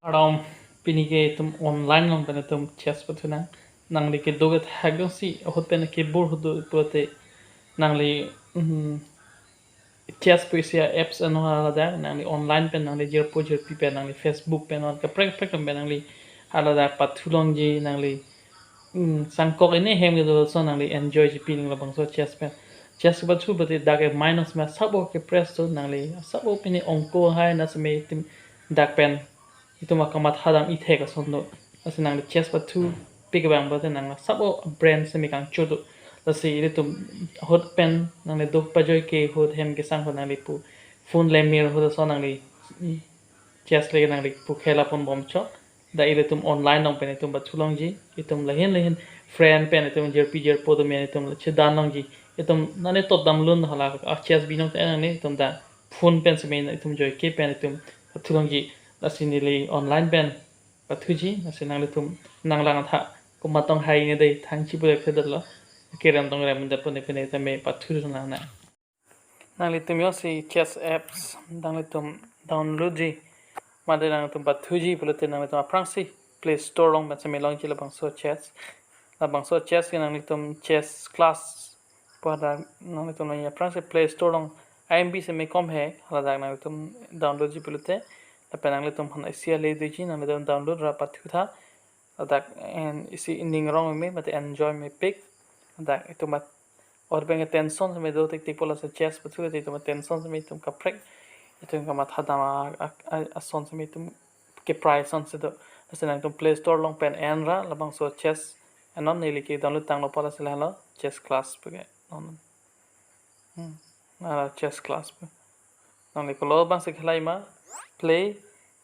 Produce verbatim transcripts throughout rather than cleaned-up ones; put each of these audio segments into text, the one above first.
Aram, pini ke itum online along pen itum chess pathu nang. Nangli kedo kethak dong si ahut pen kebor ahut do pulote nangli, mm, chess pu isi apps ano haladak nangli online pen nangli jirpo jirpi pen nangli Facebook pen non kaprek kaprek pen nangli haladak pathu longji nangli, mm, sangkok ini hem kedo so nangli enjoy ji piling labangso chess pen. Chess pathu pulote dak ke minus ma sabo ke press to nangli sabo pini ongko hai na seme itum dak pen itum akamatha dam ithek ason do. Lasi nangli chess pathu pik bang pulote nang sabo brain seme kangcho do. Lasi ilitum ahut pen nangli do pajoi ke ahut hem kesang ahut nangli pu phone lemir ahut ason nangli, mm, chess le nangli pu khela pon bom chok. Da ilitum online along pen itum pathu longji. Itum lahin lahin friend pen itum jirpi jirpo atum pen itum chedan longji. Itum nane tot dam lun hala a chess binong te nangli itum da phone pen seme itum joike pen itum pathu longji. Lasi neli online pen pathuji, lasi nanglitum nang lang tha komat tong hai ne dei thangchi pulek thedetlo. Kerem tong rem det pune pune tame pathu nang nang. Nanglitum yo si chess apps nanglitum download ji. Mate nanglitum pathuji pulote nanglitum aphrangsi Play Store along pen seme longji labangso chess. Labangso chess ke nanglitum chess class pu hadak nanglitum nang aphrangsi Play Store along I M B seme kom he haladak nanglitum download ji pulote. Lapen nanglitum han isi ale doji nanglitum download ra pathu tha. Ladak en isi ning rong me mate enjoy mepik. Ladak itum mat or bang tension seme do tik tik pulo se chess pathu te itum tension seme itum kaprek. Itum kamatha dam a, a, a, ason seme itum ke prize ason se do. Lasi nangtum Play Store along pen en ra labangso chess. Anon neli ke download tanglo pala sila lo chess class puke. Non. Hmm. Nara chess class pu. Nangli kolo bang si khelai ma, play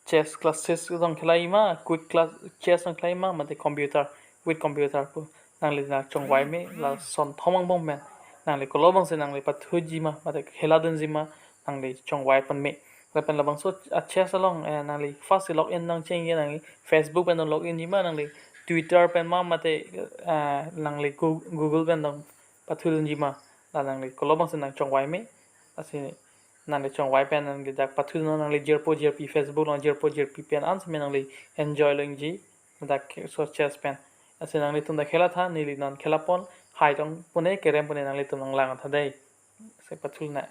chess classes along khelai ma, quick class chess along khelai ma, mate computer, with computer pu. Nangli nang chongvai me, lason thom angbong pen. Nangli kolo bang si nangli pathuji ma, mate khela dunji ma, nangli chongvai pon me. Lapen labangso a chess along, eh, nangli first log in nang chengji nangli Facebook pen log in ji ma, nangli Twitter pen ma, mate, eh, nangli Goo-, Google pen dong pathu dunji ma. La nangli kolo bang si nang chongvai me. Lasi nangli chongvai pen nangli dak pathu non nangli jirpo jirpi Facebook along jirpo jirpi pen an seme nangli enjoy longji dak ke so chess pen. Lasi nanglitum dak khela tha neli non khela pon hai tong pune kerem pune nanglitum nang lang tha dei. Se pathu na.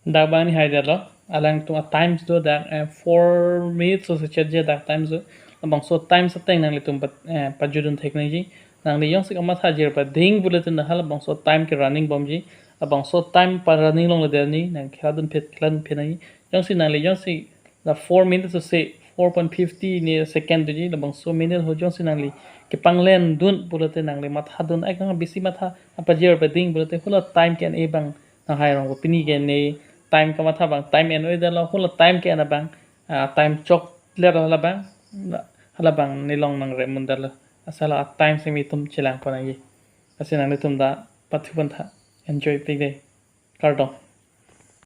Dak abang ni haidetlo, alangtum a times do dak, eh, four minutes so se chetji dak times do. Labangso times ateng nanglitum pa, eh, pajutdun thek nangji. Nangli jongsi kamatha jir pading pulote na halabangso time ke running bomji. Labangso time pa running longledet ni nang khela dunphet, khela dunphet nangji. Jongsi nangli jongsi la four minutes so se four point fifty ni second doji, labangso minute ho jongsi nangli kepanglendun pulote nangli mathadun, ai kang bisi matha apajir pading pulote hula time ke-en-e abang nanghai rong pini ke ne time kamatha abang time en-e detlo, hula time ke-en abang, ah, time choklet halabang, halabang nelong nangrem un detlo. Asala a time simi tum chelang pon nangji. Lasi nanglitum ta pathu pon tha, enjoy pik dei. Kardom.